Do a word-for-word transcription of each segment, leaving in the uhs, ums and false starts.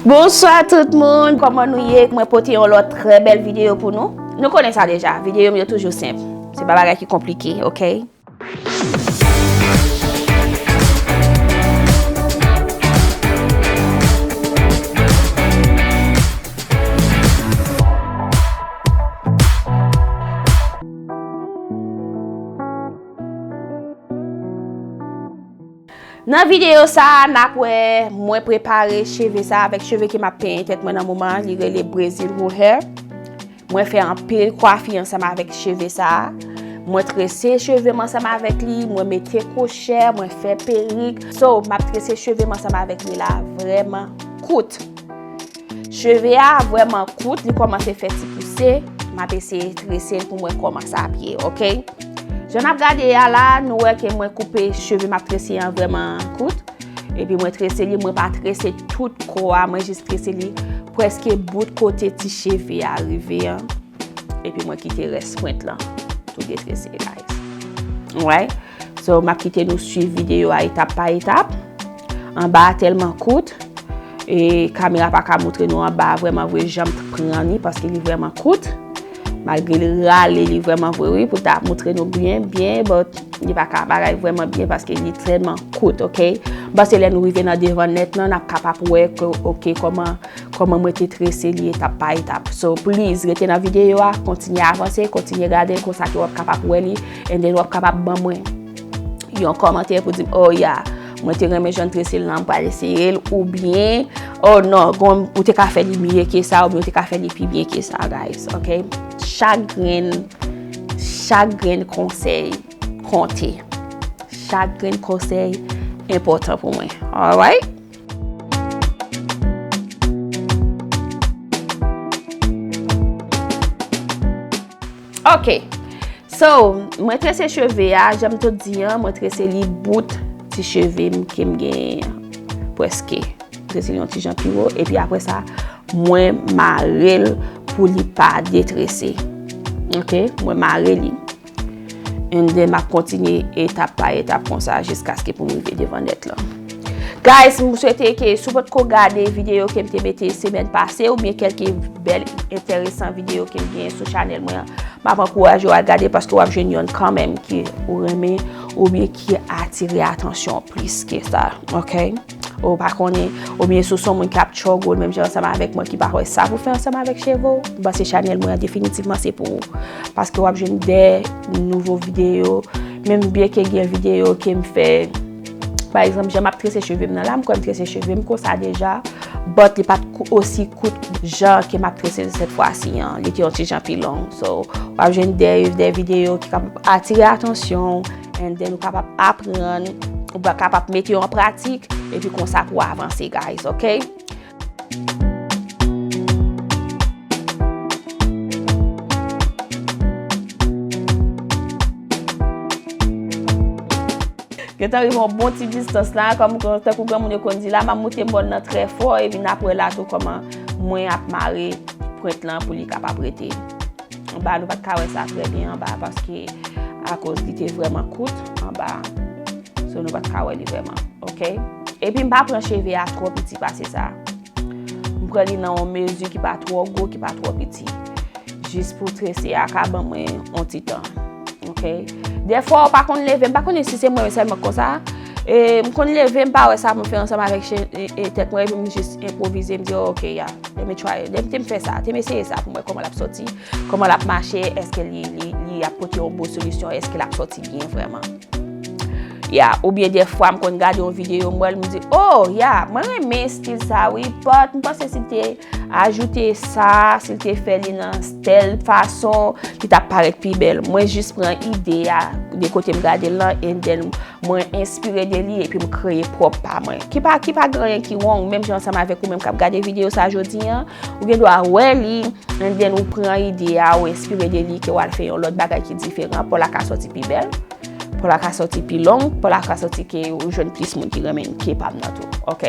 Bonswa tout moun, kòman nou ye? Mwen pote yon lòt trè bèl videyo pou nou. Nou konnen sa deja, videyo m yo toujou senp. Se pa bagay ki konplike, oke? Nan videyo sa a, n ap wè mwen prepare cheve sa a avèk cheve ke m ap penyen tèt mwen nan moman an. Li rele Brazil Roll Hair. Mwen fè anpil kwafi ansanm avèk cheve sa a. Mwen trese cheve m ansanm avèk li, mwen mete kwochè, mwen fè perik. So, m ap trese cheve m ansanm avèk li la vrèman kout. Cheve a vrèman kout, li kòmanse fè ti pouse. M ap eseye trese l pou mwen kòmanse apye, oke? Jan n ap gade a la, nou wè ke mwen koupe cheve m ap trese an vrèman kout. Epi mwen trese li, mwen pa trese tout kò a, mwen jis trese li prèske bout kote ti cheve a rive an. Epi mwen kite rès pwent lan tou detrese, guys. Alright? So, m ap kite nou swiv videyo a etap pa etap. Anba a tèlman kout, e kamera pa ka moutre nou anba a vrèman vre jan m t pran li, paske li vrèman kout. Malgre li rale, li vrèman vre, wi, pou ta moutre nou byen, byen, but li pa ka bagay vrèman byen paske li tèlman kout, oke? M panse lè nou rive nan devan nèt lan, n ap kapab wè ke, oke, kòman, kòman mwen te trese li etap pa etap. So, please, rete nan videyo a, kontinye avanse, kontinye gade l, konsa ke w ap kapab wè li, and then w ap kapab ban mwen yon kòmantè pou di m, "Oh, yeah, mwen te renmen jan l trese l lan, m pral eseye l," oubyen, "Oh, non, gon, ou te ka fè li miye ke sa, oubyen ou te ka fè li pi byen ke sa," guys, oke? Chak grenn, chak grenn konsèy konte. Chak grenn konsèy enpòtan pou mwen. Alright? Ok. So, mwen trese cheve a, jan m te di an, mwen trese li bout ti cheve m ke m genyen an. Prèske. Mwen trese li yon ti jan pi wo. Epi apre sa, mwen mare l pou li pa detrese. Ok? Mwen mare li. And then, m ap kontinye etap pa etap konsa jiskaske pou m rive devan nèt lan. Guys, m swete ke si w potko gade videyo ke m te mete semèn pase oubyen kèlke bèl enteresan videyo ke m genyen sou chanèl mwen an, m ap ankouraje w al gade paske w ap jwenn yonn kanmenm ke ou renmen oubyen ki atire atansyon w plis ke sa. Ok? Ou pa konnen, oubyen si w se yon moun k ap struggle menm jan ansanm avèk mwen ki pa wè sa pou fè ansanm avèk cheve w, m panse chanèl mwen an definitivman se pou ou. Paske w ap jwenn de nouvo videyo, menm byen ke gen videyo ke m fè, pa egzanp, jan m ap trese cheve m nan la, m kwè m trese cheve m konsa deja, but li pa t kou-, osi kout jan ke m ap trese l sèt fwa si an, li te yon ti jan pi long. So, w ap jwenn de, de videyo ki kapab atire atansyon w, and then ou kapab aprann, ou pa kapab mete yo an pratik, epi konsa pou w avanse, guys, ok? Gentan rive yon bon ti distans la, kòm, tankou granmoun yo konn di la, m ap moute mòn nan trè fò, epi n ap wè la tou kòman mwen ap mare pwent lan pou li kapab rete. Anba, nou pa t ka wè sa trè byen anba, paske akoz li te vrèman kout anba. So, nou pa t ka wè li vrèman, ok? Epi m pa pran cheve a twò piti pase sa. M pran li nan yon mezi ki pa twò gwo, ki pa twò piti. Jis pou trese a ka ban mwen yon ti tan. Ok? Dèfwa, ou pa konn leve, m pa konnen si se mwen sèlman konsa. E, m konn leve, m pa wè sa pou m fè ansanm avèk che-, e, e, tèt mwen, epi m jis enpwovize, m di, "Oh, ok, ya, let me try it. Let me, te m fè sa, te m eseye sa pou m wè kòman l ap sòti, kòman l ap mache, èske li, li, li ap pote yon bon solisyon, èske l ap sòti byen vrèman." Ya, oubyen dèfwa m konn gade yon videyo, m wè l, m di, "Oh, ya, mwen renmen estil sa, wi, but m panse si l te ajoute sa, si l te fè li nan tèl fason, li t ap parèt pi bèl." Mwen jis pran ide a de kote m gade l lan, and then mwen enspire de li, epi m kreye pwòp pa mwen. Ki pa, ki pa gen anyen ki wrong, menm jan ansanm avèk ou menm k ap gade videyo sa jodi an, ou gen dwa wè li, and then ou pran ide a, ou enspire de li, ke w al fè yon lòt bagay ki diferan, pa w la ka sòti pi bèl. Pa w la ka sòti pi long, pa w la ka sòti ke ou jwenn plis moun ki renmen ke pa m nan tou, ok?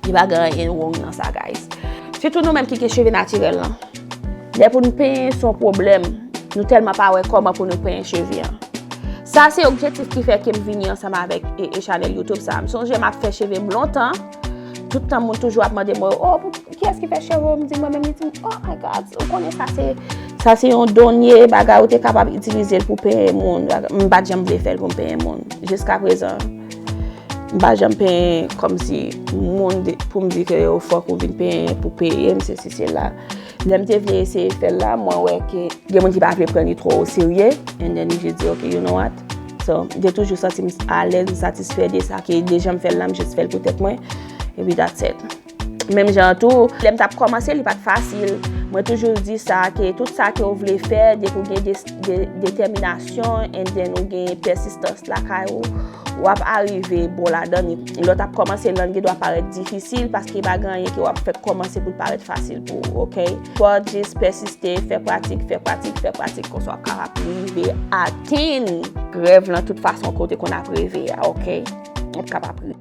Li pa gen anyen wrong nan sa, guys. Sitou nou menm ki gen cheve natirèl lan. Lè pou nou penyen, se yon pwoblèm. Nou tèlman pa wè kòman pou nou penyen cheve an. Sa se objektif ki fè ke m vini ansanm avèk, e, e chanèl YouTube sa. M sonje m ap fè cheve m lontan. Tout tan moun toujou ap mande mwen, "Oh, pou, kiyès ki fè cheve w?" M di mwen menm, li di m, "Oh my God, ou konnen sa se, sa se yon done bagay, ou te kapab itilize l pou penyen moun." M pa t janm vle fè l pou m penyen moun. Jiska prezan, m pa janm penyen kòmsi moun de, pou m di ke yo fòk ou vin penyen pou peye m, sesi, sela. Lè m te vle eseye fè l la, mwen wè ke gen moun ki pa vle pran li twò oserye, and then m jis di, "Ok, you know what?" So, m te toujou santi m alèz, m satisfè de sa, ke deja m fè l la, m jis fè l pou tèt mwen, epi that's it. Menm jan an tou, lè m t ap kòmanse, li pa t fasil. Mwen toujou di sa, ke tout sa ke w vle fè, depi w gen de, de, detèminasyon, and then ou gen pèsistans lakay ou, w ap arive bon ladan li. Lè w t ap kòmanse, lan gen dwa parèt difisil, paske pa gen anyen ke w ap fè kòmanse pou l parèt fasil pou ou, ok? Fò w jis pèsiste, fè pratik, fè pratik, fè pratik, konsa w ap kapab rive atenn rèv lan tout fason ke w te konn ap reve a, ok? W ap kapab rive.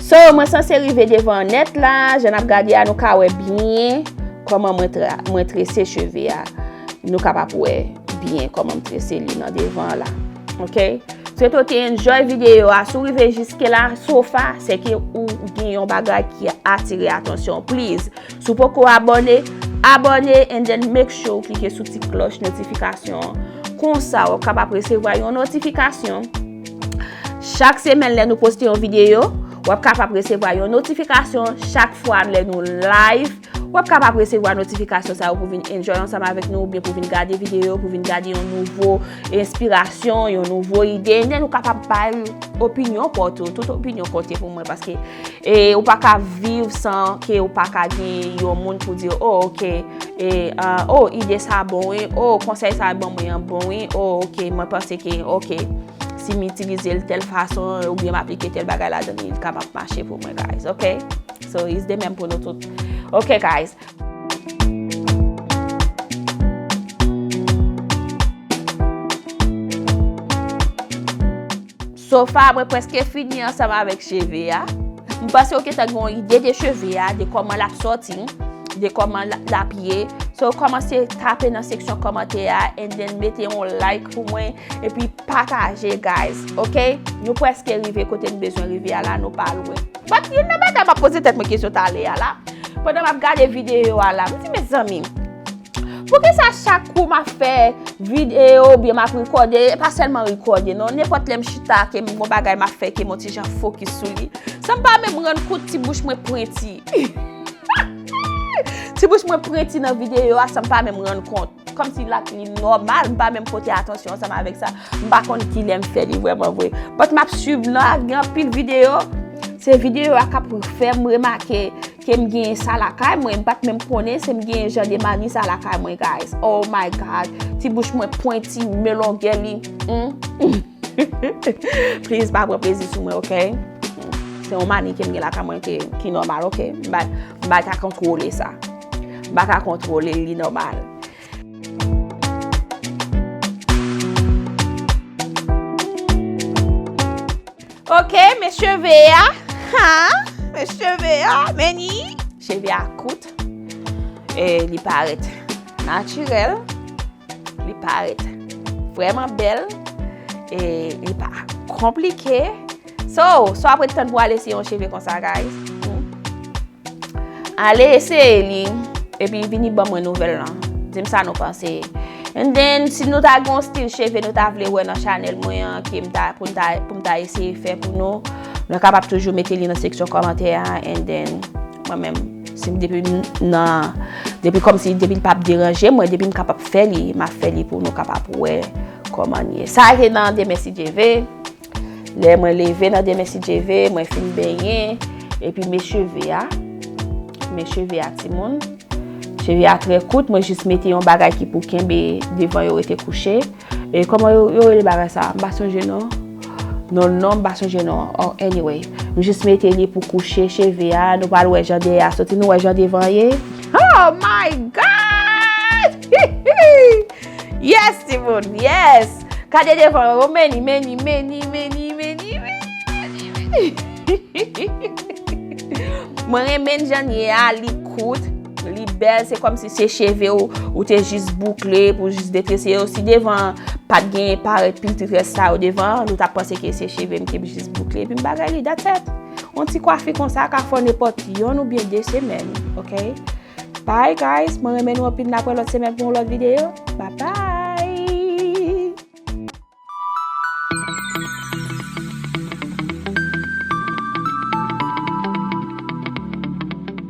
So, mwen sanse rive devan nèt la, jan n ap gade a, nou ka wè byen kòman mwen tra-, mwen trese cheve a. Nou kapab wè byen kòman m trese li nan devan la. Ok? Swete w te enjoy videyo a. Si w rive jiske la, so far, se ke ou gen yon bagay ki atire atansyon. Please, si w poko abòne, abòne and then make sure w klike sou ti klòch notifikasyon an. Konsa, w ap kapab resevwa yon notifikasyon chak semèn lè nou poste yon videyo. W ap kapab resevwa yon notifikasyon chak fwa lè nou live. W ap kapab resevwa notifikasyon sa yo pou vin enjoy ansanm avèk nou, oubyen pou vin gade videyo, pou vin gade yon nouvo enspirasyon, yon nouvo ide. And then ou kapab bay opinyon pa w tou. Tout opinyon konte pou mwen, paske, e, ou pa ka viv san ke ou pa ka gen yon moun pou di, "Oh, ok, e, ah, oh, ide sa bon, wi, oh, konsèy sa ban mwen an bon, wi, oh, ok, mwen panse ke, ok, si m itilize l tèl fason, oubyen m aplike tèl bagay ladan li, li kapab mache pou mwen, guys, ok?" So, it's the même pou nou tout. Ok, guys. So far, mwen prèske fini ansanm avèk cheve a. M panse w gentan gen yon ide de cheve a, de kòman l ap sòti, de kòman l, l ap ye. So, kòmanse tape nan seksyon kòmantè a, and then mete yon like pou mwen, epi pataje, guys, ok? Nou prèske rive kote n bezwen rive a la, nou pa lwen. But youn nan bagay m ap poze tèt mwen kesyon talè a la, pandan m ap gade videyo a la, m di, mezanmi, poukisa chak kou m ap fè videyo oubyen m ap rekòde, e pa sèlman rekòde non, nenpòt lè m chita ke m gon bagay m ap fè ke m yon ti jan fokis sou li, san m pa menm rann kont ti bouch mwen pwenti. Ti bouch mwen pwenti nan videyo a san m pa menm rann kont. Kòmsi l ap li nòmal, m pa menm pote atansyon ansanm avèk sa. M pa konn kilè m fè li vrèman vre. But m ap swiv nan, gen anpil videyo. Se videyo a k ap fè m remake ke m gen sa lakay mwen. M pa t menm konnen se m gen jan de mani sa lakay mwen, guys. Oh my God. Ti bouch mwen pwenti, men longè li. Hmm. Please, pa pran plezi sou mwen, ok? Se yon mani ke m gen lakay mwen ke, ki nòmal, ok? M pa, m pa ka kontwole sa. M pa ka kontwole l, li nòmal. Ok, men cheve a. Ha? Men cheve a, men ni. Cheve a kout. E li parèt natirèl. Li parèt vrèman bèl. E li pa konplike. So, so w ap ret tann pou w al eseye yon cheve konsa, guys. Hmm. Ale eseye li, epi vini ban mwen nouvèl lan. Di m sa nou panse. And then, si nou ta gen yon stil cheve nou ta vle wè nan chanèl mwen an, ke m ta, pou m ta, pou m ta eseye fè pou nou, nou kapab toujou mete li nan seksyon kòmantè a, and then, mwen menm, si m depi m nan, depi kòmsi, depi l p ap deranje mwen, depi m kapab fè li, m ap fè li pou nou kapab wè kòman l ye. Sa se nan demen si Dye vle. Lè mwen leve nan demen si Dye vle, mwen fin benyen, epi men cheve a, men cheve a timoun. Cheve a trè kout, mwen jis mete yon bagay ki pou kenbe devan yo rete kouche. E kòman yo, yo rele bagay sa? M pa sonje non. Non, non, m pa sonje non. Oh, anyway, m jis mete li pou kouche cheve a. Nou pral wè jan dèyè a soti, nou wè jan devan ye. Oh my God! Yes, timoun, yes! Gade devan yo, men ni, men ni, men ni, men ni, men ni, men ni, men ni, men ni. Mwen renmen jan l ye a, li kout. bèl, se kòmsi se cheve w, ou te jis boukle pou jis detrese yo. Si devan pa t gen parèt pil ti très sa yo devan, nou t ap panse ke se cheve m te jis boukle, epi m bagay li, that's it. Yon ti kwafi konsa ka fè w nenpòt yonn oubyen de semèn, ok? Bye guys, mwen renmen nou anpil, n ap wè lòt semèn pou yon lòt videyo. Bye bye!